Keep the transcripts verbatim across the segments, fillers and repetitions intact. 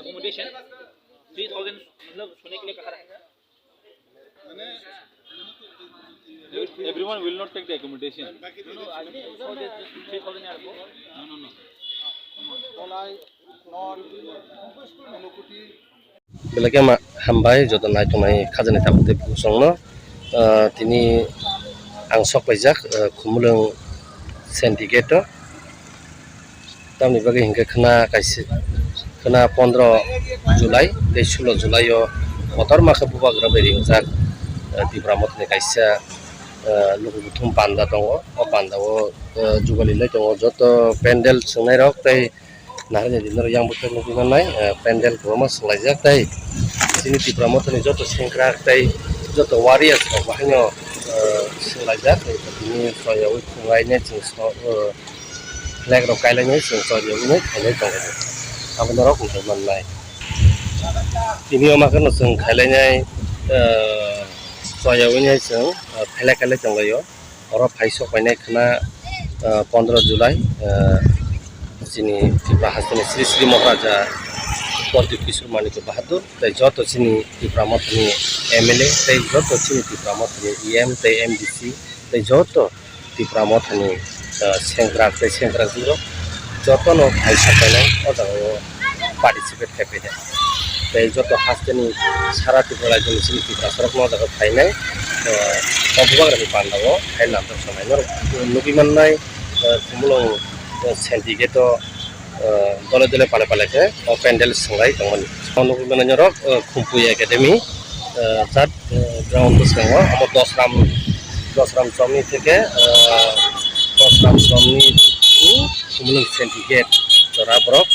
Accommodation three thousand, मतलब सोने के लिए कहा रहा है। Everyone will not take the accommodation. No, no, I think so that three thousand. No, no, no. Belai khe ma-, hambai joto naitongnai khajani tabuk tei bukhuk songno. Ah, tini ang sok paijak, ah, Khumulwng syndicate o. Tamni bagwi hinkhe khwna kaisa, khwna pondro July tei sulo July o kotorma khe bubagra bai ringjak, ah, Tipra Mothani kaisa, ah, luku kuthum panda tongo. O panda o, ah, jugali lai tongo joto pandal swngnai rok tei Nahar ni din norok yang bwkhak nugwi mannai, eh, pandal kwbangma swlaijak tei chini Tipra Mothani joto sengkrak tei joto warriors rok bahaino, eh, swlaijak. Tini chwrayaui phunuknai chwng so, eh, flag rok kailainai chwng chwrayaui khailai tongo. Abo norok wngkha mannai. Tini o makheno chwng khailainai, eh, chwrayaui chwng, eh, flag kailai tonglaio. Oro phaisok painai khwna, ah, pondro July, ah, chini Tripura hasteni Sri Sri Maharaja Pradip Kishore Manikya Bahadur tei joto chini Tripura Mothani M L A tei joto chini Tripura Mothani E M tei M D C tei joto Tripura Mothani, ah, sengkrak tei sengkrakrok jotono phaisa painai o jaga o participate khe phaikha. Tei joto hasteni sara Tripura rajyoni chini Tiprasarokno o jaga phainai, eh, o bubagrani pandao hai lamjak sanai norok nugwi mannai, eh, Khumulwng, eh, syndicate o, eh, dole dole pale pale khe o pandal swnglai tongmani. O nugwi mannai norok, eh, Khumpui Academy, eh, jat, eh, ground bwskango omo Dosram, Dosram Chowkni theke, eh, Dosram Chowkni to Khumulwng syndicate jora borok,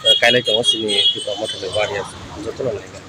eh, kailai tongo chini Tipra Mothani warriors jotono naikha.